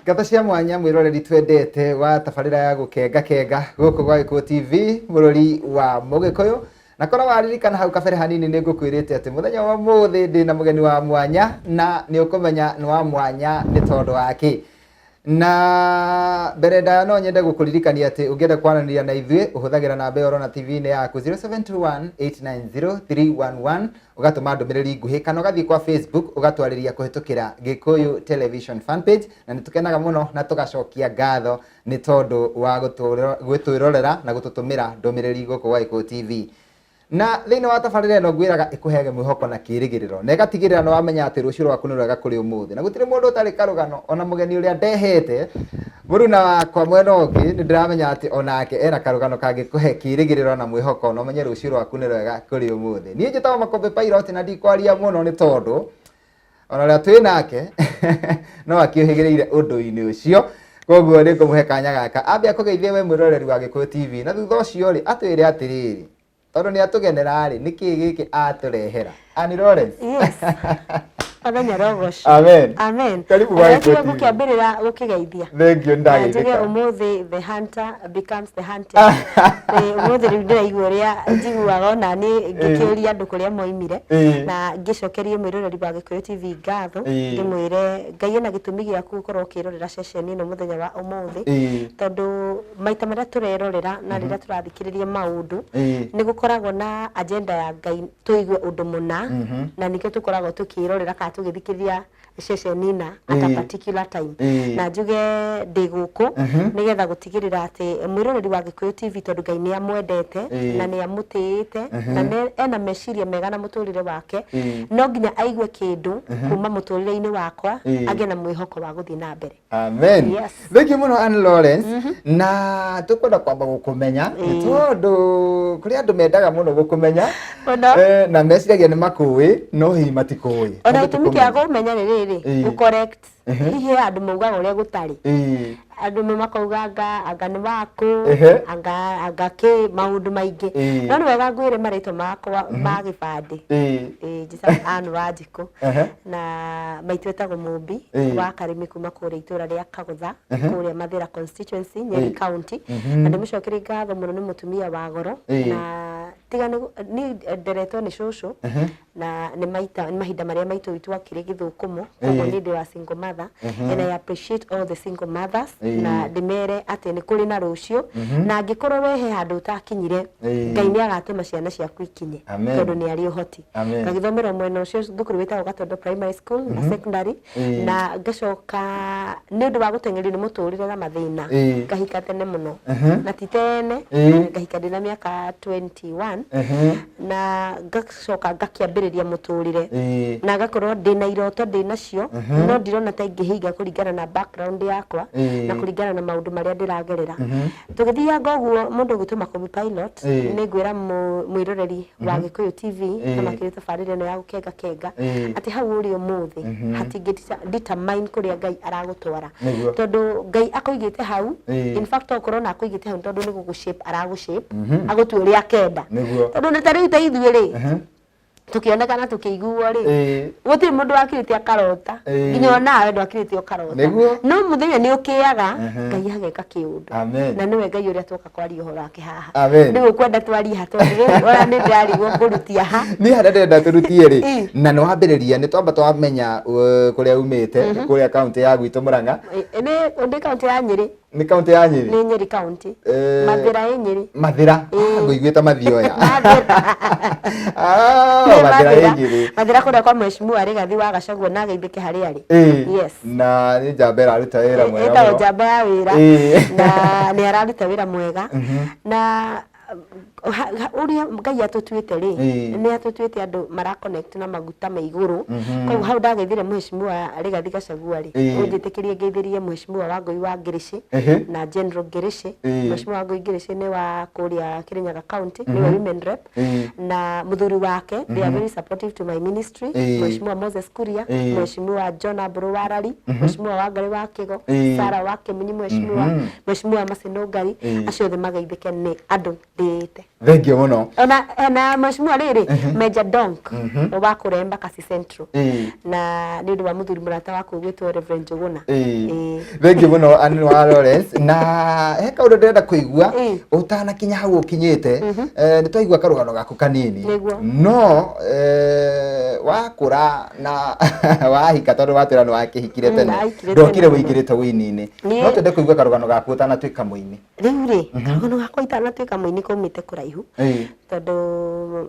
Ngatho cia mwanya mwĩroreri twendete wa tabarĩra ya gũkenga kenga gũkũ gwa Gĩkũyũ TV bũrũri wa Mũgĩkũyũ. Na korwo waririkana hau kabere hanini nĩ ngũkwĩrĩte atĩ mũthenya wa ũmũthĩ ndĩna mũgeni wa mwanya, na nĩ ũkũmenya nĩ wa mwanya nĩ tondũ wa kĩ. Na mbere ndaya no nyende gũkũririkania atĩ ũngĩenda kwaranĩria na ithuĩ ũhũthagĩra namba ĩyo ũrona TV-inĩ yaku 0721 890 311, ũgatũma ndũmĩrĩri nguhĩ kana ũgathiĩ kwa Facebook ũgatwarĩria kũhĩtũkĩra Gĩkũyũ Television fanpage, na nĩ tũkenaga mũno na tũgacokia ngatho nĩ tondũ wa gũtwĩrorera na gũtũtũmĩra ndũmĩrĩri gũkũ gwa Gĩkũyũ TV. Na thĩinĩ wa tabarĩra ĩno ngwĩraga ĩkũheage mwĩhoko na kĩĩrĩgĩrĩro, na ĩgatigĩrĩra nĩ wamenya atĩ rũciũ rwaku nĩ rwega kũrĩ ũmũthĩ. Na gũtirĩ mũndũ ũtarĩ karũgano, ona mũgeni ũrĩa ndehete mũruna wakwa mwena ũngĩ nĩ ndĩramenya atĩ onake ena karũgano kangĩkũhe kĩĩrĩgĩrĩro na mwĩhoko, na ũmenye rũciũ rwaku nĩ rwega kũrĩ ũmũthĩ. Niĩ njĩtagwo Makũmbĩ Pilot na ndikwaria mũno nĩ tondũ ona ũrĩa twĩ nake no akĩũhĩgĩrĩire ũndũ-inĩ ũcio, koguo nĩ ngũmũhe kanya gaka ambe akũgeithie we mwĩroreri wa Gĩkũyũ TV, na thutha ũcio rĩ atwĩre atĩrĩrĩ, tondũ nĩ atũgenera rĩ, nĩkĩ gĩkĩ atũrehera. Annie Lawrence. Yes. Mũthenya rogocwo. Amen. Amen. Karibu gwa Gĩkũyũ TV. Gũkĩambĩrĩra gũkĩgeithia. Thank you, Na njuge ndageithĩka. ũmũthĩ the hunter becomes the hunted. Ũmũthĩ rĩu ndĩraigua ũrĩa njiguaga ona niĩ ngĩkĩũria andũ kũrĩa moimire, na ngĩcokerie mwĩroreri wa Gĩkũyũ TV ngatho, ndĩmwĩre Ngai ena gĩtũmi gĩaku gũkorwo ũkĩrorera ceceni ĩno mũthenya wa ũmũthĩ, tondũ maita marĩa tũrerorera na rĩrĩa tũrathikĩrĩria maũndũ, nĩ gũkoragwo na agenda ya Ngai tũigue ũndũ mũna, na nĩkĩo tũkoragwo tũkĩrorera kana tũgĩthikĩrĩria ceceni na at a particular time. Na njuge ndĩ gũkũ nĩgetha gũtigĩrĩra atĩ mwĩroreri wa Gĩkũyũ TV, tondũ Ngai nĩ amwendete na nĩ amũtĩĩte na ena meciria mega na mũtũrĩre wake, no nginya aigue kĩndũ kuma mũtũrĩre-inĩ wakwa, agĩe na mwĩhoko wa gũthiĩ na mbere. Amen. Yes. Thank you mũno Anne Lawrence. Na tũkwenda kwamba gũkũmenya nĩ tondũ kũrĩ andũ mendaga mũno gũkũmenya. Mũno. Na meciragia nĩ makũĩ no hihi matikũĩ. Ona Twambe gĩtũmi kĩa tũkũmenye. kũmenya nĩ rĩrĩ, gũ correct. Hihi he andũ maugaga ũrĩa gũtarĩ. Andũ amwe makauga anga nĩ wakũ, anga kĩ, maũndũ maingĩ. No nĩ wega ngwĩre marĩtwa makwa ma gĩbandĩ. Njĩtagwo Ann Wanjikũ. Na maitũ etagwo Mũmbi wa Karĩmi kuma kũrĩa itũra rĩa Kagũtha, kũrĩa Mathĩra constituency, Nyeri County. Na ndĩmũcokerie ngatho mũno, nĩ mũtumia wa goro. Na tiga niĩ nderetwo nĩ cũcũ, na nĩ maita nĩ mahinda marĩa maitũ witũ akĩrĩ gĩthũkũmo, koguo niĩ ndĩ wa single mother, and I appreciate all the single mothers, na ndĩmere atĩ nĩ kũrĩ na rũciũ, na angĩkorwo we he handũ ũtakinyire, Ngai nĩ agatũma ciana ciaku ikinye. Amen. Tondũ nĩ arĩ ũhoti. Amen. Ngagĩthomera mwena ũcio thukuru wĩtagwo Gatondo Primary School na secondary, na ngacoka nĩ ũndũ wa gũteng'erio nĩ mũtũrĩre na mathĩna, ngahika tene mũno, na ti tene, ngahika ndĩna mĩaka 21, na ngacoka ngakĩambĩrĩria mũtũrĩre, na ngakorwo ndĩna iroto ndĩ nacio, no ndirona ta ingĩhinga kũringana na background yakwa na kũringana na maũndũ marĩa ndĩragerera. Tũgĩthianga ũguo, mũndũ ũgwĩtwo Makobi Pilot, nĩ ngwĩra mwĩroreri wa Gĩkũyũ TV na makĩria tabarĩra ĩno ya gũkenga kenga, atĩ hau ũrĩ ũmũthĩ hatingĩ determine kũrĩa Ngai aragũtwara, tondũ Ngai akũigĩte hau. In fact, okorwo na akũigĩte hau tondũ nĩ gũgũ shape aragũ shape, agũtue ũrĩa akenda. Tondũ nĩ ta rĩu ta ithuĩ rĩ, tũkĩonekana tũkĩiguo rĩ, gũtirĩ mũndũ wakirĩte akarota, nginya onawe ndwakirĩte ũkarota. No mũthenya nĩ ũkĩaga, Ngai ageka kĩũndũ. Amen. Na nĩwe Ngai ũrĩa twoka kwaria ũhoro wake haha. Amen. Rĩu ũkwenda twarie ha? Tondũ rĩu ona nĩ ndĩrarigwo ngũrutia ha. Niĩ harĩa ndĩrenda tũrutie rĩ, na nĩ wambĩrĩria nĩ twamba twamenya kũrĩa umĩte, kũrĩa kaũntĩ ya gwitũ Mũrang'a. Nĩ kaũntĩ ya Nyĩrĩ. Nĩ kaũntĩ ya Nyĩrĩ? Nĩ Nyĩrĩ kaũntĩ. Mathĩra ĩ Nyĩrĩ. Mathĩra? Ngũiguĩte Mathioya. Mathĩra. Ah, Nĩ Mathĩra ĩ Mathĩra. Nyĩrĩ. Mathĩra kũrĩa kwa Mheshimiwa Rigathi wa Gachagua, na ageithĩke harĩa arĩ. Yes. Na nĩ njamba ĩraruta wĩra mwega Ĩtagwo mũno. njamba ya wĩra, na nĩ araruta wĩra mwega, na ũrĩa Ngai atũtuĩte rĩ, nĩ atũtuĩte andũ mara connect na maguta me igũrũ. Koguo hau ndageithire Mheshimiwa Rigathi Gachagua rĩ, ũnjĩtĩkĩrie ngeithĩrie Mheshimiwa Wangũi wa Ngĩrĩcĩ na General Ngĩrĩcĩ. Mheshimiwa Wangũi Ngĩrĩcĩ nĩ wa kũrĩa Kirinyaga County, nĩwe women rep, na mũthuri wake, they are very supportive to my ministry, Mheshimiwa Moses Kuria, Mheshimiwa John Amburu wa Rari, Mheshimiwa Wangari wa Kigo, Sarah wa Kĩmunyi, Mheshimiwa Mheshimiwa Macinũ Ngari, acio othe mageithĩke, nĩ andũ ndĩĩte. Thengiũ mũno. Ona na mheshimiwa rĩrĩ Major Donk wa kũrĩa Embakasi Central, na nĩ ũndũ wa mũthuri mũrata wakwa ũgwĩtwo Reverend Njũgũna. Thengiũ mũno Anne wa Lawrence, na he kaũndũ ndĩrenda kũigua ũtanakinya hau ũkinyĩte. Nĩ twaigua karũgano gaku kanini. Nĩguo. No wakũra na wahika, tondũ watwĩra nĩ wakĩhikire tene, Ndahikire ndokire tene mũno. ũingĩrĩte ũini-inĩ. No twende kũigua karũgano gaku ũtanatuĩka mũini. Rĩu rĩ, karũgano gakwa itanatuĩka mũini kaumĩte kũraihu, tondũ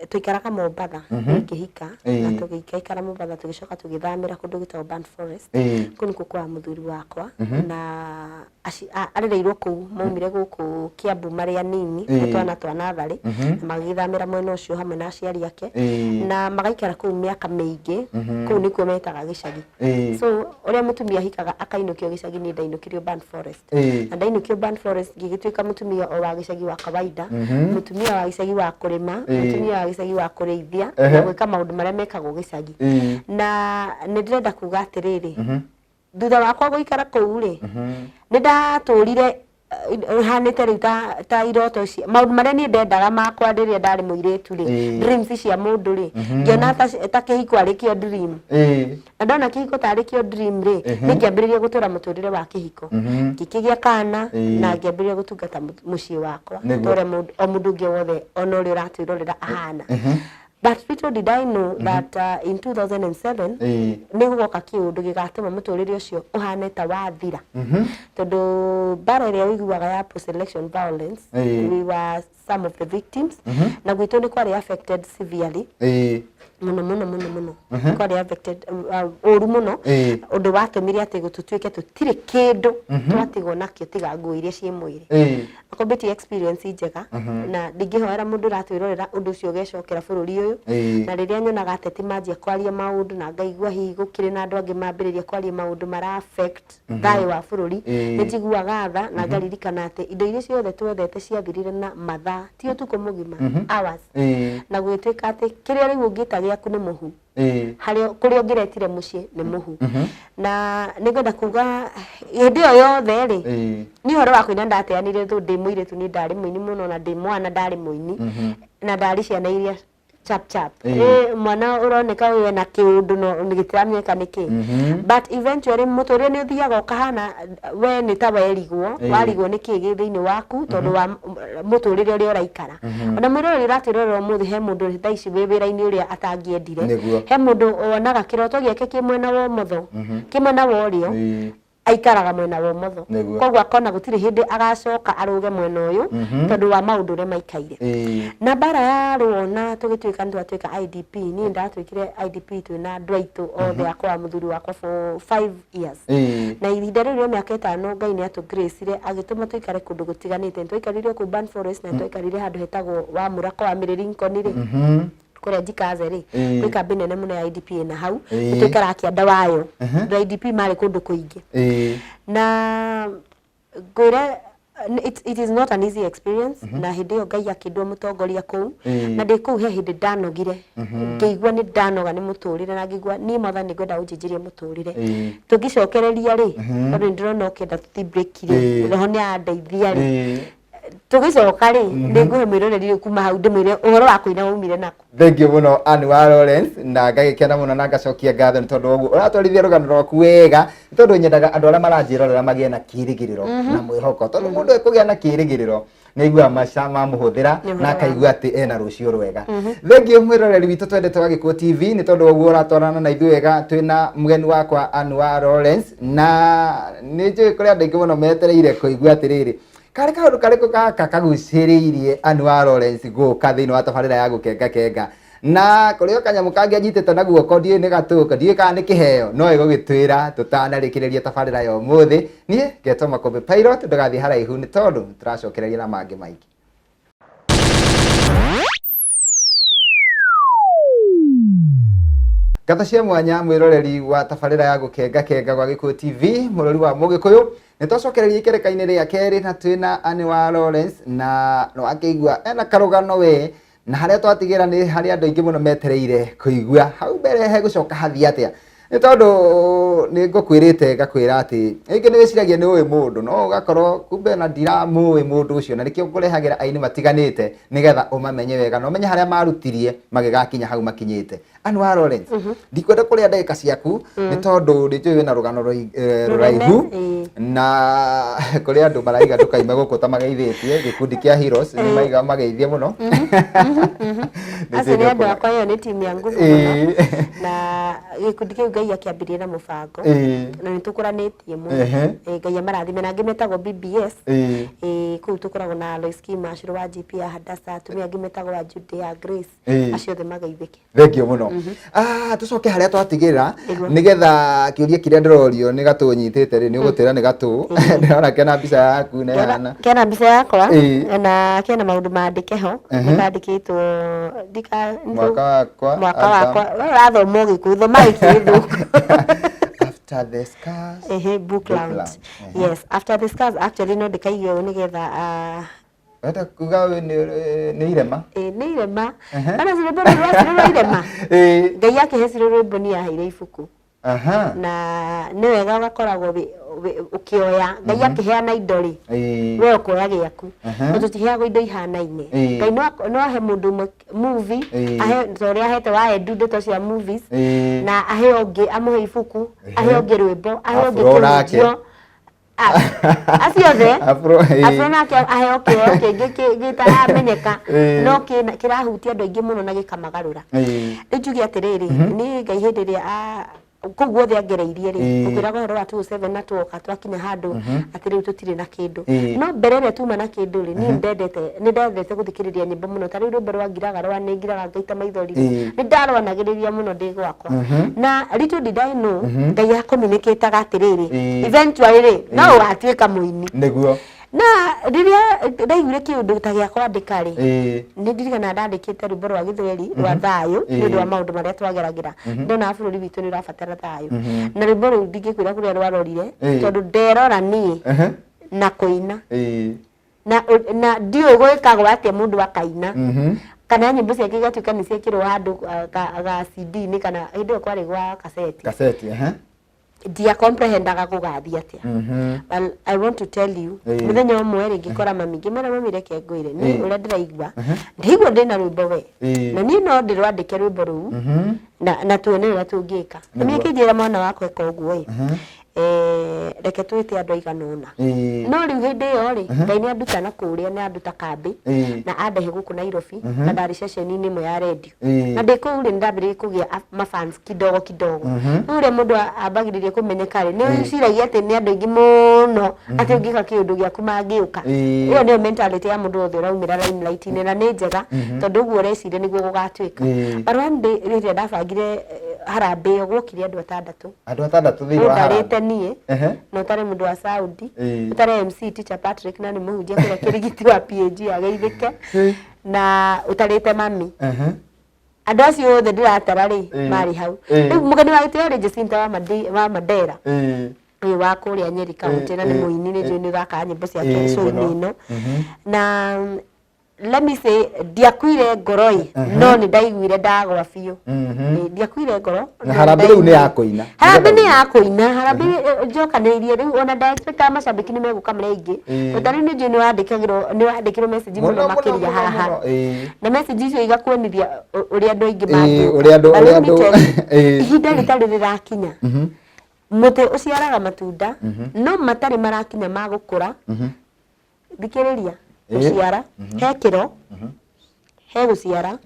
tũikaraga Mombatha ngĩhika, na tũgĩikaikara Mombatha, tũgĩcoka tũgĩthamĩra kũndũ gwĩtagwo Burnt Forest. Kũu nĩkuo kwa mũthuri wakwa, na arereirwo kũu. Maumire gũkũ Kiambu marĩ anini, twana twa natharĩ, na magĩthamĩra mwena ũcio hamwe na aciari ake, na magaikara kũu mĩaka mĩingĩ. Kũu nĩkuo metaga gĩcagi. So ũrĩa mũtumia ahikaga akainũkio gĩcagi, niĩ ndainũkirio Burnt Forest. Na ndainũkio Burnt Forest, ngĩgĩtuĩka mũtumia o wa gĩcagi wa kawaida, mũtumia wa gĩcagi wa kũrĩma, mũtumia wa gĩcagi wa kũrĩithia na gwĩka maũndũ marĩa mekagwo gĩcagi. Na nĩ ndĩrenda kuga atĩrĩrĩ, thutha wakwa gũikara kũu rĩ, nĩ ndatũrire hanĩte rĩu ta iroto cia maũndũ marĩa niĩ ndendaga makwa rĩrĩa ndarĩ mũirĩtu rĩ, dreams cia mũndũ rĩ, ngĩona ta kĩhiko arĩ kĩo dream. Na ndona kĩhiko tarĩ kĩo dream rĩ, nĩ ngĩambĩrĩria gũtũra mũtũrĩre wa kĩhiko, ngĩkĩgĩa kana, na ngĩambĩrĩria gũtungata mũciĩ wakwa ta ũrĩa o mũndũ ũngĩ wothe ona ũrĩa ũratwĩrorera ahana. But little did I know that in 2007 nĩ gũgoka kĩũndũ gĩgatũma mũtũrĩre ũcio ũhane ta wathira, tondũ mbara ĩrĩa ũiguaga ya post election violence, we were some of the victims, na gwitũ nĩ kwarĩ affected severely mũno mũno mũno mũno. Kwarĩ affected ũru mũno, ũndũ watũmire atĩ tũtuĩke tũtirĩ kĩndũ twatigwo nakĩo tiga nguo iria ciĩ mwĩrĩ. Akombĩtie experience njega, na ndingĩhoera mũndũ ũratwĩrorera ũndũ ũcio ũgecokera bũrũri ũyũ. Na rĩrĩa nyonaga ateti manjia kwaria maũndũ na ngaigua hihi gũkĩrĩ na andũ angĩ mambĩrĩria kwaria maũndũ mara affect thayũ wa bũrũri, nĩ njiguaga tha na ngaririkana atĩ indo iria ciothe twendete ciathirire na mathaa, ti ũtukũ mũgima, hours, na gũgĩtuĩka atĩ kĩrĩa rĩu ũngĩta gĩaku nĩ mũhu, harĩa kũrĩa ũngĩretire mũciĩ nĩ mũhu. Na nĩngwenda kuga hĩndĩ ĩyo yothe rĩ, nĩ ũhoro wa kũina ndateanire thũ ndĩ mũirĩtu. Niĩ ndarĩ mũini mũno, na ndĩ mwana ndarĩ mũini, na ndarĩ ciana iria chap chap. Mwana ũroneka ũyũ ena kĩũndũ no gĩtiramenyeka nĩkĩ. But eventually mũtũrĩre nĩ ũthiaga ũkahana we nĩ ta werigwo, warigwo nĩ kĩĩ gĩ thĩinĩ waku tondũ wa mũtũrĩre ũrĩa ũraikara. Ona mwĩroreri ũratwĩrorera ũmũthĩ, he mũndũ thaa ici wĩ wĩra-inĩ ũrĩa atangĩendire. He mũndũ wonaga kĩroto gĩake kĩ mwena wa ũmotho, kĩ mwena wa ũrĩo, aikaraga mwena wa ũmotho. Koguo akona gũtirĩ hĩndĩ agacoka arũge mwena ũyũ tondũ wa maũndũ ũrĩa maikaire. Na mbara ya ruo na tũgĩtuĩka nĩ twatuĩka IDP. Niĩ ndatuĩkire IDP twĩna andũ aitũ othe akwa wa mũthuri wakwa for 5 years. Na ihinda rĩu rĩa mĩaka 5, Ngai nĩ atũgracire agĩtũma tũikare kũndũ gũtiganĩte. Nĩ twaikarire kũu Burnt Forest, na nĩ twaikarire handũ hetagwo wa Mũrako wa Mĩrĩrinkoni rĩ, kũrĩa Jikaze rĩ, kwĩ kambĩ nene mũno ya IDP ĩna hau. Nĩ twaikaraga kĩanda wayo. Andũ a IDP marĩ kũndũ kũingĩ. Na ngwĩre it is not an easy experience. Na hĩndĩ ĩyo Ngai akĩndua mũtongoria kũu. Na ndĩ kũu he hĩndĩ ndanogire, ngĩigua nĩ ndanoga nĩ mũtũrĩre, na ngĩigua niĩ Mwathani nĩngwenda ũnjĩnjĩrie mũtũrĩre. Tũngĩcokereria rĩ, tondũ nĩ ndĩrona ũkĩenda tũthi break rĩ, roho nĩ arandeithia rĩ, tũgĩcoka rĩ, nĩ ngũhe mwĩroreri rĩu kuma hau ndĩmwĩre ũhoro wa kũina waumire nakũ. Thengiũ mũno Anne wa Lawrence, na ngagĩkena mũno na ngacokia ngatho nĩ tondũ wa ũguo ũratwarithia rũgano rwaku wega, nĩ tondũ nyendaga andũ arĩa maranjĩrorera magĩe na kĩrĩgĩrĩro na mwĩhoko, tondũ mũndũ ekũgĩa na kĩrĩgĩrĩro nĩ aiguaga maca mamũhũthĩra Nĩ ũhoro na wa akaigua atĩ ena rũciũ rwega. Thengiũ mwĩroreri witũ twendete wa Gĩkũyũ TV nĩ tondũ wa ũguo ũratwarana na ithuĩ wega. Twĩna mũgeni wakwa Anne wa Lawrence, na nĩ njũĩ kũrĩ andũ aingĩ mũno metereire kũigua atĩrĩrĩ, karĩ kaũndũ karĩkũ gaka kagucĩrĩirie Anne wa Lawrence gũka thĩinĩ wa tabarĩra ya gũkenga kenga, na kũrĩ o kanyamũ kangĩ anyitĩte na guoko, ndiũĩ nĩ gatũka, ndiũĩ kana nĩ kĩheo, no ĩgũgĩtwĩra tũtanarĩkĩrĩria tabarĩra ya ũmũthĩ. Niĩ ngetwo Makũmbĩ Pilot, ndũgathiĩ haraihu nĩ tondũ tũracokereria na mangĩ maingĩ. Ngatho cia mwanya mwĩroreri wa tabarĩra ya gũkenga kenga gwa Gĩkũyũ TV, mũrori wa Mũgĩkũyũ. Nĩ twacokereria ikereka-inĩ rĩa kerĩ na twĩna Anne wa Lawrence, na nĩ wakĩigua ena karũgano we, na harĩa twatigĩra nĩ harĩa andũ aingĩ mũno metereire kũigua hau mbere hegũcoka hathiĩ atĩa. Nĩ tondũ nĩ ngũkwĩrĩte ngakwĩra atĩ rĩngĩ nĩ wĩciragia nĩ ũĩ mũndũ no ũgakorwo kumbe na ndiramũĩ mũndũ ũcio, na nĩkĩo ngũrehagĩra aini matiganĩte nĩgetha ũmamenye wega na ũmenye harĩa marutirie magĩgakinya hau makinyĩte. Anne wa Lawrence, ndikwenda kũrĩa ndagĩka ciaku nĩ tondũ nĩ njũĩ wĩna rũgano rũraihu. Rũnene, Na kũrĩ andũ maraiga ndũkaime gũkũ ta mageithĩtie gĩkundi kĩa Heroes, nĩ maiga mageithie mũno. Nĩ Acio njũĩ nĩ nĩ andũ ũkũma- akwa, ĩyo nĩ timu ya nguvu mũno. Na gĩkundi kĩu Ngai akĩambĩrĩria na mũbango na nĩ tũkũranĩtie mũno. Ngai amarathime. Na angĩ metagwo BBS. Kũu tũkoragwo na Lois Kima, Cũrũ wa GP ya Hadasa, atumia angĩ metagwo a Jude ya Grace. Acio othe mageithĩke. Thengio mũno. Ah, tũcoke harĩa twatigĩra Nĩguo. Nĩgetha kĩũria kĩrĩa ndĩrorio nĩ gatũ nyitĩte rĩ, nĩ ũgũtĩra nĩ gatũ ndĩrona kena mbica yaku na ĩhana Kena mbica yakwa na kena maũndũ mandĩke ho. Nĩkandĩkĩtwo ndika Mwaka wakwa. Mwaka wakwa. We ũrathoma Ũgĩkũyũ, thoma Gĩkĩgĩthũngũ. After the Scars. Ehe, book Book launch. launch. Yes, After the Scars actually no ndĩkaige ũũ nĩgetha Wenda kuga nĩ irema. Ĩ, nĩ irema. Kana cirũmbo rũu rwa rwa irema. Ngai akĩhe cirũ rwĩmbo nĩ aheire ibuku. Na nĩ wega ũgakoragwo ũkĩoya. Ngai akĩheana indo rĩ, we ũkoya gĩaku. Na tũtiheagwo indo ihanaine. Ngai no ahe mũndũ ũmwe movie, ahe ta ũrĩa ahete wa Edu ndeto cia movies, na ahe ũngĩ amũhe ibuku, ahe ũngĩ rwĩmbo, ahe ũngĩ Afro nake. kĩhunjio. Ah, acio othe. Afro, Afro nake aheo kĩheo kĩngĩ gĩtaramenyeka no kĩrahutia andũ aingĩ mũno na gĩkamagarũra. Rĩu njuge atĩrĩrĩ, niĩ Ngai hĩndĩ ĩrĩa kũu guothe angereirie rĩ, ngũkwĩraga ũhoro wa 207 na tuoka twakinya handũ atĩ rĩu tũtirĩ na kĩndũ. No mbere ĩrĩa tuma na kĩndũ rĩ, niĩ nĩ ndendete gũthikĩrĩria nyĩmbo mũno. Ta rĩu rwĩmbo rwa ngiraga rwa nĩ ngiraga ngaita maithori rĩ, nĩ ndarwanagĩrĩria mũno ndĩ gwakwa. Na little did I know, Ngai acommunicataga atĩrĩrĩ, eventually rĩ, no ũgatuĩka mũini. Na rĩrĩa ndaiguire kĩũndũ ta gĩa kwandĩka rĩ, nĩ ndirikanaga ndandĩkĩte rwĩmbo rwa gĩthweri rwa thayũ nĩ ũndũ wa maũndũ marĩa twageragĩra. Ndonaga bũrũri witũ nĩ ũrabatara thayũ. Na rwĩmbo rũu ndingĩkwĩra kũrĩa rwarorire, tondũ nderora niĩ na kũina. Na ndiũĩ gwĩkagwo atĩa mũndũ akaina. Kana nyĩmbo ciake igatuĩka nĩ ciekĩrwo handũ ga CD-inĩ kana hĩndĩ ĩyo kwarĩ gwa kaseti. Kaseti, ehe. Ndia comprehendaga gũgathiĩ atĩa. Well, I want to tell you, mũthenya ũmwe rĩ, ngĩkora mami, ngĩmwĩra mami reke ngwĩre, niĩ ũrĩa ndĩraigua, ndaigua ndĩna rwĩmbo we. Na niĩ no ndĩrwandĩke rwĩmbo rũu, na tuone ũrĩa tũngĩka. Mami akĩnjĩra mwana wakwa eka ũguo ĩ. Reke twĩte andũ aigana ũna. No rĩu hĩndĩ ĩyo rĩ, Ngai nĩ anduta na kũrĩa, nĩ anduta kambĩ, na andehe gũkũ Nairobi, na ndarĩ ceceni-inĩ ĩmwe ya redio. Na ndĩ kũu rĩ, nĩ ndambĩrĩirie kũgĩa mafans kidogo kidogo. Rĩu ũrĩa mũndũ ambagĩrĩria kũmenyeka rĩ, nĩ wĩciragia atĩ nĩ andũ aingĩ mũno, atĩ ũngĩka kĩũndũ gĩaku mangĩũka. Ĩyo nĩyo mentality ya mũndũ wothe ũraumĩra limelight-inĩ, na nĩ njega, tondũ ũguo ũreciria nĩguo gũgatuĩka. But one day rĩrĩa ndabangire harambee ĩyo, gwokire andũ atandatũ. Andũ atandatũ thĩinĩ wa harambee. Ũndarĩte niĩ, na ũtarĩ mũndũ wa Saudi, ũtarĩ MC Teacher Patrick na nĩ mũhunjia kũrĩa Kĩrigiti wa PAG ageithĩke, na ũtarĩte mami. Andũ acio othe ndĩratara rĩ, marĩ hau. Rĩu mũgeni wa gĩtĩo arĩ Jacinta wa Mandera. Ũyũ wa kũrĩa Nyeri County, na nĩ mũini, nĩ njũĩ nĩ ũthakaga nyĩmbo ciake show-inĩ ĩno. Na let me say, ndiakuire ngoro ĩ, no nĩ ndaiguire ndagwa biũ. Ndiakuire ngoro, Na no harambee rĩu nĩ ya ndaiguire. kũina. Harambee nĩ ya kũina. Harambee njokanĩrĩirie rĩu ona nda expectaga macambĩki nĩ megũka marĩ aingĩ. Ta rĩu nĩ njũĩ nĩ wandĩkagĩrwo, nĩ wandĩkĩrwo message mũno Mũno, mũno, makĩria mũno, haha. mũno. Na message icio igakuonithia ũrĩa andũ aingĩ mangĩũka. Ũrĩa andũ, But ũrĩa let me andũ, tell you, ihinda rĩtarĩ rĩrakinya. Mũtĩ ũciaraga matunda, no matarĩ marakinya ma gũkũra. Thikĩrĩria, gũciara, he kĩro, he gũciara,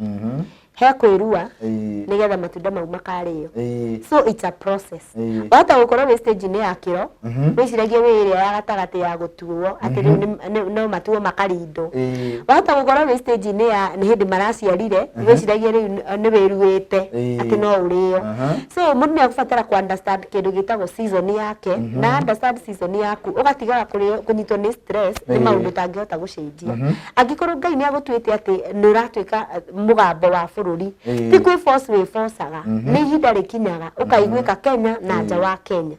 he kwĩrua, nĩgetha matunda mau makarĩo. So it's a process. Wahota gũkorwo wĩ stage-inĩ ya kĩro, wĩciragie wĩ ĩrĩa ya gatagatĩ ya gũtuo, atĩ rĩu no matuo makarindwo. Wahota gũkorwo wĩ stage-inĩ ya nĩ hĩndĩ maraciarire, wĩciragie rĩu nĩ wĩruĩte, atĩ no ũrĩo. So mũndũ nĩ agũbatara kũ understand kĩndũ gĩtagwo season yake, na understand season yaku, ũgatigaga kũnyitwo nĩ stress nĩ maũndũ ũtangĩhota gũcenjia. Angĩkorwo Ngai nĩ agũtuĩte atĩ nĩ ũratuĩka mũgambo wa bũrũri, bũrũri. Ti kwĩ force wĩ forcaga, nĩ ihinda rĩkinyaga ũkaiguĩka Kenya na nja wa Kenya.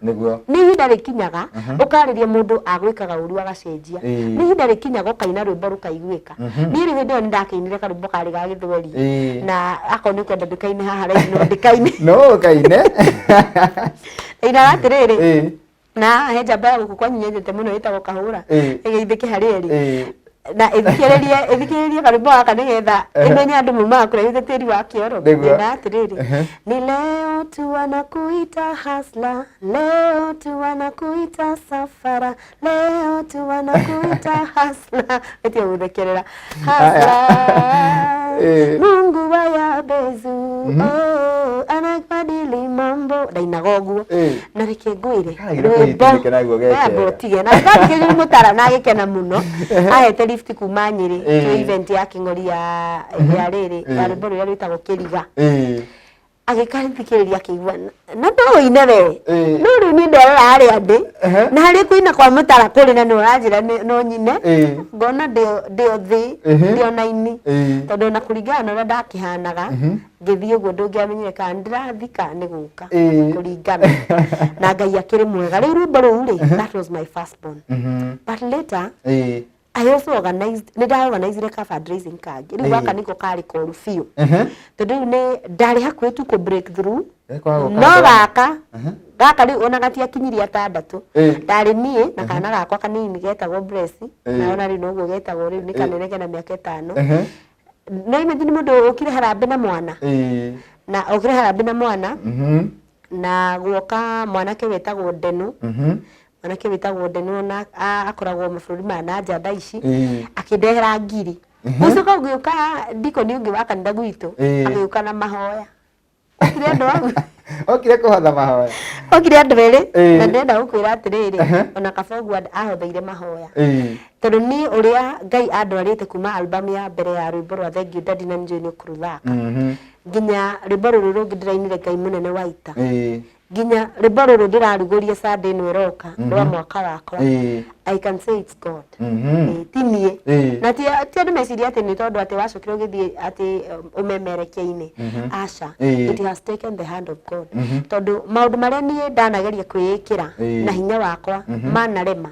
Nĩ ihinda rĩkinyaga ũkarĩria mũndũ agwĩkaga ũru agacenjia. Nĩ ihinda rĩkinyaga ũkaina rwĩmbo rũkaiguĩka. Niĩ rĩu hĩndĩ ĩyo nĩ ndakĩinire karwĩmbo karĩ ga gĩthweri. Na akorwo nĩ ũkwenda ndĩkaine haha raithi no ndĩkaine. No ũkaine. Ndainaga atĩrĩrĩ, na he njamba ya gũkũ kwanyu nyendete mũno ĩtagwo Kahũra. Ĩgeithĩke harĩa ĩrĩ. Na ĩthikĩrĩrie ĩthikĩrĩrie karwĩmbo gaka nĩgetha ĩmenye andũ maumaga kũraihu ta tĩri wa kĩoro. Ndainaga atĩrĩrĩ, ni leo tu wanakuita hustler, leo tu wanakuita safara, leo tu wanakuita hustler. Ĩtige gũthekerera. Hustler, Mungu wa Yabezu, oh, anabadili mambo. Ndainaga ũguo. Na reke ngwĩre, Karagire rwĩmbo kũhitindĩka naguo gekega. amba ũtige. Na ndathikĩrĩria nĩ mũtara na agĩkena mũno. Ahete lift kuma Nyĩrĩ twĩ event ya kĩng'ori ya rĩrĩ, ya rwĩmbo rũrĩa rwĩtagwo Kĩriga. Agĩkathikĩrĩria akĩigua na no ũine we. No rĩu niĩ nderora harĩa ndĩ, na harĩa kũina kwa mũtara kũrĩ na nĩ ũranjĩra no nyine, ngona ndĩ o thĩ, ndĩ o na ini. Tondũ ona kũringana na ũrĩa ndakĩhanaga, ngĩthiĩ ũguo ndũngĩamenyire kana nĩ ndĩrathiĩ kana nĩ gũka, kũringana na Ngai akĩrĩ mwega. Rĩu rwĩmbo rũu rĩ, that was my first born. But later, I also organized, nĩ nda organizire ka fundraising kangĩ. Rĩu gaka nĩko karĩ koru biũ. Tondũ rĩu nĩ ndarĩ hakuhĩ tu kũ break through. No gaka, gaka rĩu ona gatiakinyirie atandatũ. Ndarĩ niĩ na kana gakwa kanini getagwo Blessy. Na ona rĩu noguo getagwo rĩu nĩ kanene kena mĩaka 5. No imagine mũndũ ũkire harambĩ na mwana. Na ũkire harambĩ na mwana. Na guoka mwanake wetagwo Ndenu. Mwanake wĩtagwo Ndenu ona akoragwo mabũrũri ma na nja thaa ici. Akĩndehera ngiri. Gũcoka ũgĩũka ndikoni ũngĩ wa kanitha gwitũ, agĩũka na mahoya. Okire andũ au. Okire kũhotha mahoya. Okire andũ erĩ, na ndĩrenda gũkwĩra atĩrĩrĩ, ona kaba ũguo ahotheire mahoya. Tondũ niĩ ũrĩa Ngai andwarĩte kuma album ya mbere ya rwĩmbo rwa Thank You Daddy na nĩnjũĩ nĩ ũkũrũthaka. Nginya rwĩmbo rũrũ rũngĩ ndĩrainire Ngai mũnene wa ita. Nginya rwĩmbo rũrũ ndĩrarugũria Sunday ĩno ĩroka rwa mwaka wakwa. I can say it's God. Ti niĩ. Na ti andũ meciria atĩ nĩ tondũ atĩ wacokire ũgĩthiĩ atĩ ũmemerekia-inĩ. Aca. It has taken the hand of God. Tondũ maũndũ marĩa niĩ ndanageria kwĩĩkĩra na hinya wakwa manarema.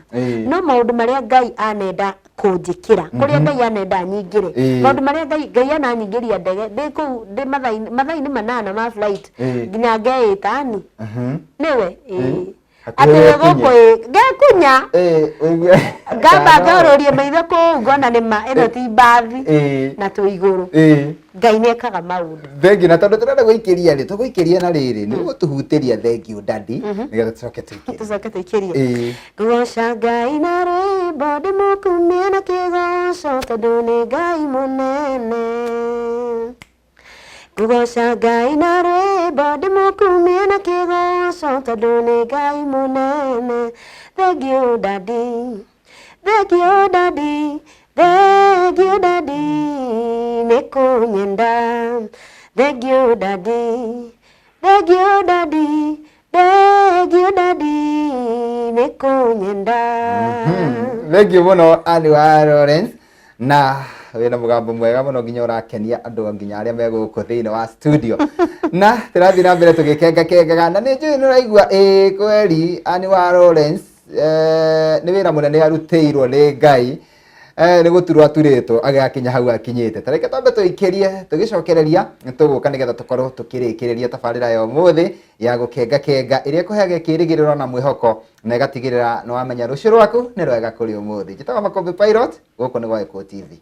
No maũndũ marĩa Ngai anenda kũnjĩkĩra, kũrĩa Ngai anenda nyingĩre, maũndũ marĩa Ngai ananyingĩria ndege ndĩ kũu ndĩ mathaa-inĩ 8 ma flight, nginya ngeĩta ani nĩwe Hakuhĩ atĩ wĩ wĩkinye. gũkũ ĩ ngekunya. Ũigue. Ngamba ngorũrie maitho kũu ngona nĩ ma ĩno ti mbathi na twĩ igũrũ. Ngai nĩ ekaga maũndũ. Thengiũ, na tondũ tũrenda gũikĩria rĩ, tũgũikĩria na rĩrĩ, nĩ ũgũtũhutĩria thengiũ daddy, nĩgetha tũcoke tũikĩrie. Tũcoke tũikĩrie. Ngũgoca Ngai na rwĩmbo ndĩmũkumie na kĩgoco tondũ nĩ Ngai mũnene. Ngũgoca Ngai na rwĩmbo ndĩmũkumie na kĩgoco tondũ nĩ Ngai mũnene. Thank you daddy, thank you daddy, thank you daddy, nĩ kũnyenda. Thank you daddy, thank you daddy, thank you daddy, nĩ kũnyenda. Thank you mũno Anne wa Lawrence, na wĩna mũgambo mwega mũno nginya ũrakenia andũ nginya arĩa me gũkũ thĩinĩ wa studio. Na tũrathiĩ na mbere tũgĩkengakengaga, na nĩ njũĩ nĩ ũraigua ĩĩ kweri Anne wa Lawrence, nĩ wĩra mũnene arutĩirwo nĩ Ngai. Nĩ gũturwo aturĩtwo agĩgakinya hau akinyĩte. Ta reke twambe tũikĩrie tũgĩcokereria tũgũka nĩgetha tũkorwo tũkĩrĩkĩrĩria tabarĩra ya ũmũthĩ ya gũkengakenga ĩrĩa ĩkũheaga kĩĩrĩgĩrĩro na mwĩhoko na ĩgatigĩrĩra nĩ wamenya rũciũ rwaku nĩ rwega kũrĩ ũmũthĩ. Njĩtagwo Makũmbĩ Pilot, gũkũ nĩ gwa Gĩkũyũ TV.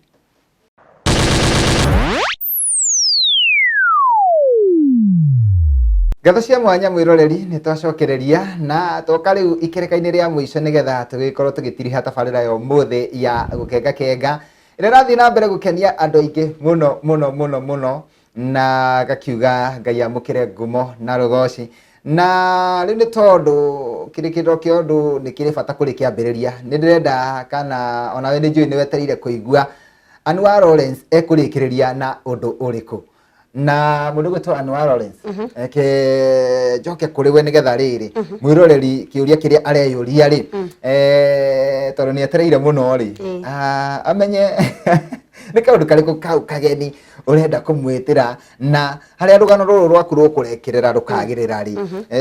Ngatho cia mwanya mwĩroreri, nĩ twacokereria na twoka rĩu ikereka-inĩ rĩa mũico nĩgetha tũgĩkorwo tũgĩtiriha tabarĩra ya ũmũthĩ ya gũkengakenga ĩrĩa ĩrathiĩ na mbere gũkenia andũ aingĩ mũno mũno mũno mũno, na gakiuga Ngai amũkĩre ngumo na rũgoci. Na rĩu nĩ tondũ kĩrĩkĩrĩro kĩa ũndũ nĩ kĩrĩ bata kũrĩ kĩambĩrĩria, nĩ ndĩrenda kana onawe nĩ njũĩ nĩ wetereire kũigua Anne wa Lawrence ekũrĩkĩrĩria na ũndũ ũrĩkũ. Na mũndũ gwĩtwo Anne wa Lawrence, reke njoke kũrĩ we nĩgetha rĩrĩ mwĩroreri kĩũria kĩrĩa areyũria rĩ, tondũ nĩ etereire mũno rĩ, amenye Nĩ kaũndũ karĩkũ kau kageni ũrenda kũmwĩtĩra, na harĩa rũgano rũrũ rwaku rũkũrekerera rũkagĩrĩra rĩ?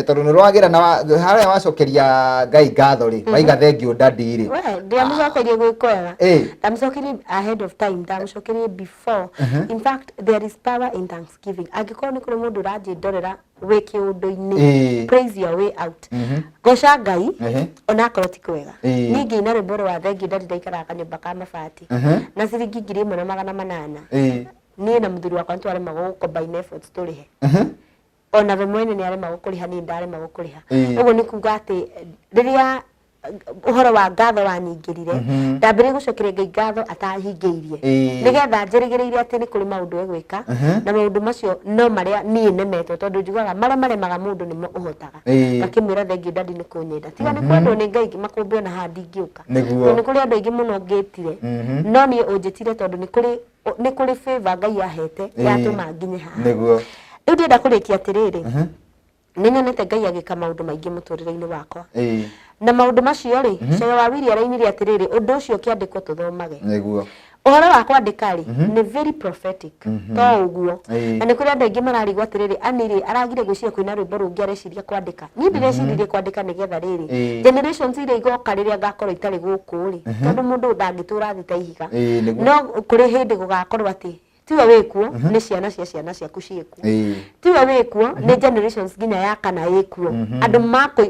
Tondũ nĩ rwagĩra na harĩa wacokeria Ngai ngatho rĩ, waiga thengiũ daddy rĩ. We ndiamũcokerie gwĩ kwega. Ndamũcokerie ahead of time, ndamũcokerie before. In fact, there is power in thanksgiving. Angĩkorwo nĩ kũrĩ mũndũ ũranjĩndorera wĩ kĩũndũ-inĩ, praise your way out, goca Ngai onakorwo ti kwega. Niĩ ngĩina rwĩmbo rwa thengiũ daddy, ndaikaraga kanyũmba ka mabati na ciringi 1800. Niĩ na mũthuri wakwa nĩtwaremagwo gũ combine efforts tũrĩhe. Ona we mwene nĩ aremagwo kũrĩha, niĩ ndaremagwo kũrĩha. Ũguo nĩ kuga atĩ rĩrĩa ũhoro wa ngatho wanyingĩrire, ndambĩrĩria gũcokeria Ngai ngatho atahingĩirie, nĩgetha njĩrĩgĩrĩire atĩ nĩ kũrĩ maũndũ egwĩka, na maũndũ macio no marĩa niĩ nemetwo, tondũ njugaga marĩa maremaga mũndũ nĩmo ũhotaga. Ngakĩmwĩra thengiũ daddy nĩ kũnyenda, tiga nĩ kwendwo nĩ Ngai makũmbĩ ona haha ndingĩũka. Tondũ nĩ kũrĩ andũ aingĩ mũno ngĩtire, no niĩ ũnjĩtire tondũ nĩ kũrĩ favor Ngai ahete yatũma nginye haha. Rĩu ndĩrenda kũrĩkia atĩrĩrĩ, nĩ nyonete Ngai agĩka maũndũ maingĩ mũtũrĩre-inĩ wakwa, na maũndũ macio rĩ, Cege wa Wili arainire atĩrĩrĩ, ũndũ ũcio ũkĩandĩkwo tũthomage. Ũhoro wa kwandĩka rĩ, nĩ very prophetic to ũguo. Na nĩ kũrĩ andũ aingĩ mararigwo atĩrĩrĩ, ani rĩ aragire gwĩciria kũina rwĩmbo rũngĩ, areciria kwandĩka. Niĩ ndĩreciririe kwandĩka nĩgetha rĩrĩ, generations iria igoka rĩrĩa ngakorwo itarĩ gũkũ rĩ, tondũ mũndũ ndangĩtũra thĩ ta ihiga. Nĩguo. No kũrĩ hĩndĩ gũgakorwo atĩ tiwe wĩkuo, nĩ ciana cia ciana ciaku ciĩkuo. Tiwe wĩkuo, nĩ generations nginya ya kana ĩkuo. Andũ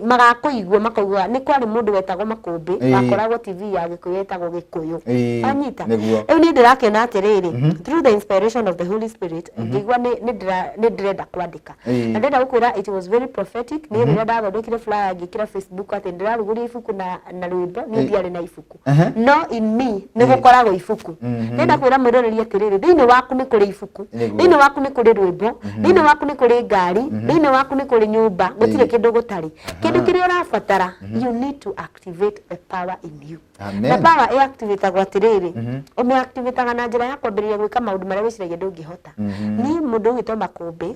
magakũigua makauga nĩ kwarĩ mũndũ wetagwo Makũmbĩ, wakoragwo TV ya Gĩkũyũ ĩtagwo Gĩkũyũ. Wanyita? Rĩu niĩ ndĩrakĩona atĩrĩrĩ, through the inspiration of the Holy Spirit, ngĩigua nĩ ndĩrenda kwandĩka. Na ndĩrenda gũkwĩra it was very prophetic. Niĩ rĩrĩa ndathondekire flyer ngĩkĩra Facebook atĩ ndĩrarugũria ibuku na rwĩmbo, niĩ ndiarĩ na ibuku, no in me nĩ gũkoragwo ibuku. Ndĩrenda kwĩra mwĩroreri atĩrĩrĩ, thĩinĩ waku nĩ kũrĩ ibuku, thĩinĩ waku nĩ kũrĩ rwĩmbo, thĩinĩ waku nĩ kũrĩ ngari, thĩinĩ waku nĩ kũrĩ nyũmba. Gũtirĩ kĩndũ gũtarĩ. Kĩndũ kĩrĩa ũrabatara, you need to activate the power in you. Amen. Na power ĩactivatagwo atĩrĩrĩ, ũmĩactivataga na njĩra ya kwambĩrĩria gwĩka maũndũ marĩa wĩciragia ndũngĩhota. Niĩ mũndũ ũgwĩtwo Makũmbĩ,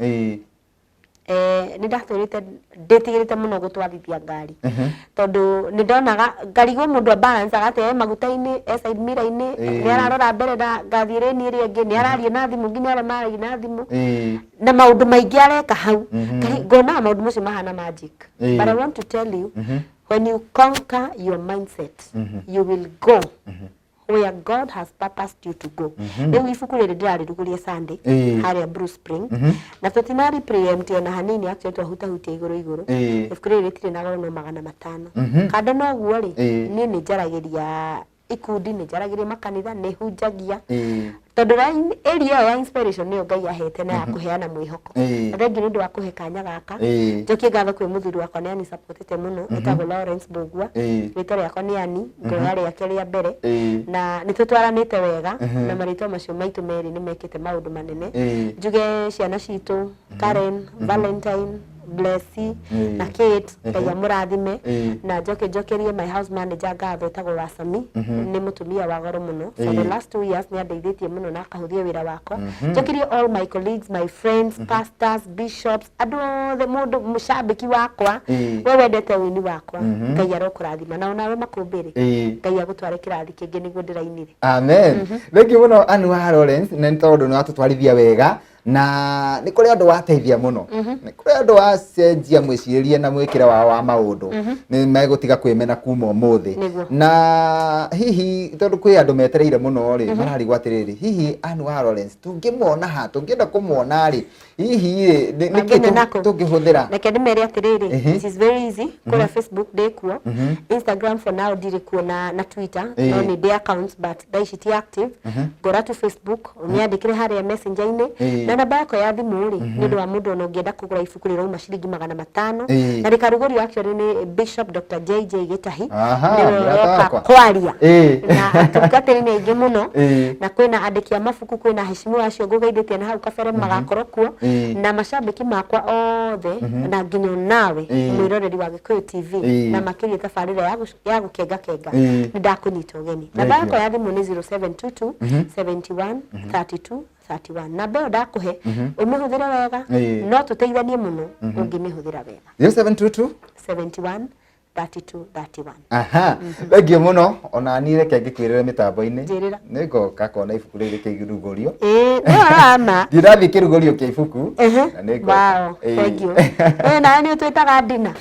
nĩ ndatũrĩte ndĩtigĩrĩte mũno gũtwarithia ngari, tondũ nĩ ndonaga ngarigwo mũndũ abalancaga atĩa, e maguta-inĩ, e side mirror-inĩ, nĩ ararora mbere na ngathiĩ lane ĩrĩa ĩngĩ, nĩ araria na thimũ nginya arĩa maragia na thimũ, na maũndũ maingĩ areka hau. Ngonaga maũndũ macio mahana magic. But I want to tell you, when you conquer your mindset, you will go where God has purposed you to go. Rĩu ibuku rĩrĩ ndĩrarĩrugũria Sunday harĩa Blue Spring, na tũtinari preempt ona hanini. Actually twahutahutia igũrũ igũrũ. Ibuku rĩrĩ rĩtirĩ na goro, no 500. Kando na ũguo rĩ, niĩ nĩ njaragĩria ikundi, nĩ njaragĩria makanitha, nĩ hunjagia, tondũ area ĩyo ya inspiration nĩyo Ngai ahete na ya kũheana mwĩhoko. Na thengiũ nĩ ũndũ wa kũhe kanya gaka. Njokie ngatho kwĩ mũthuri wakwa, nĩ anisupportĩte mũno, etagwo Lawrence Mbũgua. Rĩtwa rĩakwa nĩ Ani, ngoya rĩake rĩa mbere, na nĩ tũtwaranĩte wega, na marĩtwa macio maitũ merĩ nĩ mekĩte maũndũ manene. Njuge ciana citũ, Karen, Valentine, Blessy na Kate, Ngai amũrathime. Na njoke njokerie my house manager ngatho, etagwo Wasami, nĩ mũtumia wa goro mũno. For the last 2 years nĩ andeithĩtie mũno na akahũthia wĩra wakwa. Njokerie all my colleagues, my friends, pastors, bishops, andũ othe, mũndũ mũcambĩki wakwa, we wendete ũini wakwa, Ngai arokũrathima. Na onawe Makũmbĩrĩ, Ngai agũtware kĩrathi kĩngĩ nĩguo ndĩrainire. Amen. Thank you mũno, Anu wa Lawrence, na nĩ tondũ nĩ watũtwarithia wega, na nĩ kũrĩ andũ wateithia mũno, nĩ kũrĩ andũ wacenjia mwĩcirĩrie na mwĩkĩre wao wa maũndũ, nĩ megũtiga kwĩmena kuma ũmũthĩ. Na hihi tondũ kwĩ andũ metereire mũno rĩ, mararigwo atĩrĩrĩ, hihi Anne wa Lawrence tũngĩmuona ha? Tũngĩenda kũmuona rĩ, hihi rĩ, nĩkĩ Mangĩnyona kũ? tũngĩhũthĩra? Reke ndĩmere atĩrĩrĩ, it is very easy. Kũrĩa Facebook ndĩkuo, Instagram for now ndirĩ kuo, na Twitter, no nĩ ndĩ accounts but thaa ici ti active. Ngora tu Facebook, ũnyandĩkĩre harĩa messenger-inĩ. Na namba yakwa ya thimũ rĩ, nĩ ũndũ wa mũndũ ona ũngĩenda kũgũra ibuku rĩrauma ciringi 500, na rĩkarugũrio actually nĩ Bishop Dr. JJ Gĩtahi. Nĩwe Mũrata ũroka wakwa. kwaria, na atungatĩri nĩ aingĩ mũno, na kwĩna andĩki a mabuku, kwĩna heshimiwa acio ngũgeithĩtie na hau kabere magakorwo kuo, na macambĩki makwa othe, na nginya nawe mwĩroreri wa Gĩkũyũ TV, na makĩria tabarĩra ya gũkenga kenga. Nĩ ndakũnyita ũgeni. Namba Thank you. yakwa ya thimũ nĩ 0722 71 32 31. Namba ĩyo ndakũhe ũmĩhũthĩre wega. No tũteithanie mũno ũngĩmĩhũthĩra wega. 0722 71 32 31. Aha, thengio mũno. Ona niĩ reke ngĩkwĩrĩre mĩtambo-inĩ. Njĩrĩra. Nĩ ngoka kona ibuku rĩrĩ rĩkĩrugũrio. Ĩĩ, nĩ ũhoro wa ma. Ndirĩ ndathiĩ kĩrugũrio kĩa ibuku na nĩ ngoka. Wow, thank you. Ĩĩ, nawe nĩ ũtwĩtaga ndina.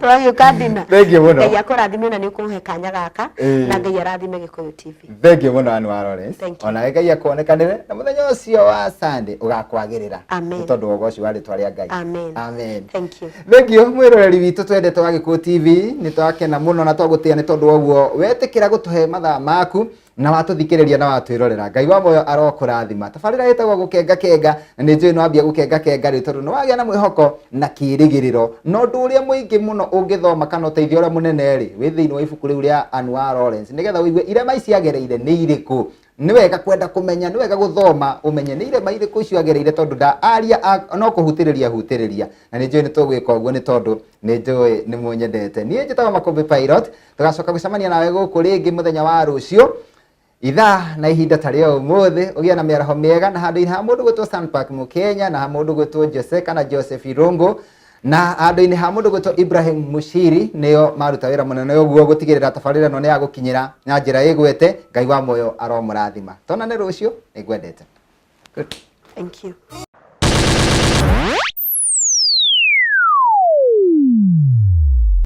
Tũgagĩũka ndina. Thank you mũno. Ngai akũrathime na nĩ ũkũhe kanya gaka na Ngai arathime Gĩkũyũ TV. Thank you mũno, Ann wa Lawrence. Thank you. Onawe Ngai akuonekanĩre na mũthenya ũcio wa Sunday ũgakwagĩrĩra. Amen. Nĩ tondũ wa ũgoci wa rĩtwa rĩa Ngai. Amen. Amen. Thank you. Thank you mwĩroreri witũ twendete wa Gĩkũyũ TV. Nĩ twakena mũno na twagũtĩa nĩ tondũ wa ũguo wetĩkĩra gũtũhe mathaa maku na watũthikĩrĩria na watwĩrorera. Ngai wa muoyo arokũrathima. Tabarĩra ĩtagwo Gũkenga Kenga, na nĩ njũĩ nĩ wambia gũkenga kenga rĩu tondũ nĩ wagĩa na mwĩhoko na kĩĩrĩgĩrĩro. Na ũndũ ũrĩa mũingĩ mũno ũngĩthoma kana ũteithio ũrĩa mũnene rĩ wĩ thĩinĩ wa ibuku rĩu rĩa Ann wa Lawrence, nĩgetha ũigue irema ici agereire nĩ irĩkũ. Nĩ wega kwenda kũmenya, nĩ wega gũthoma ũmenye nĩ irema irĩkũ icio agereire, tondũ nda aria no kũhutĩrĩria hutĩrĩria, na nĩ njũĩ nĩ tũgwĩka ũguo nĩ tondũ nĩ njũĩ nĩ mũnyendete. Niĩ njĩtagwo Makũmbĩ Pilot. Tũgacoka gũcemania nawe gũkũ rĩngĩ mũthenya wa rũciũ ithaa na ihinda ta rĩa ũmũthĩ. Ũgĩe na mĩaraho mĩega. Na handũ-inĩ ha mũndũ gwĩtwo Sanpark Mũkenya, na ha mũndũ gwĩtwo Jose kana Joseph Irũngũ, na handũ-inĩ ha mũndũ gwĩtwo Ibrahim Mushiri, nĩo maruta wĩra mũnene ũguo gũtigĩrĩra tabarĩra ĩno nĩ ya gũkinyĩra na njĩra ĩgwete. Ngai wa muoyo aromũrathima. Tonane rũciũ, nĩngwendete. Good. Thank you.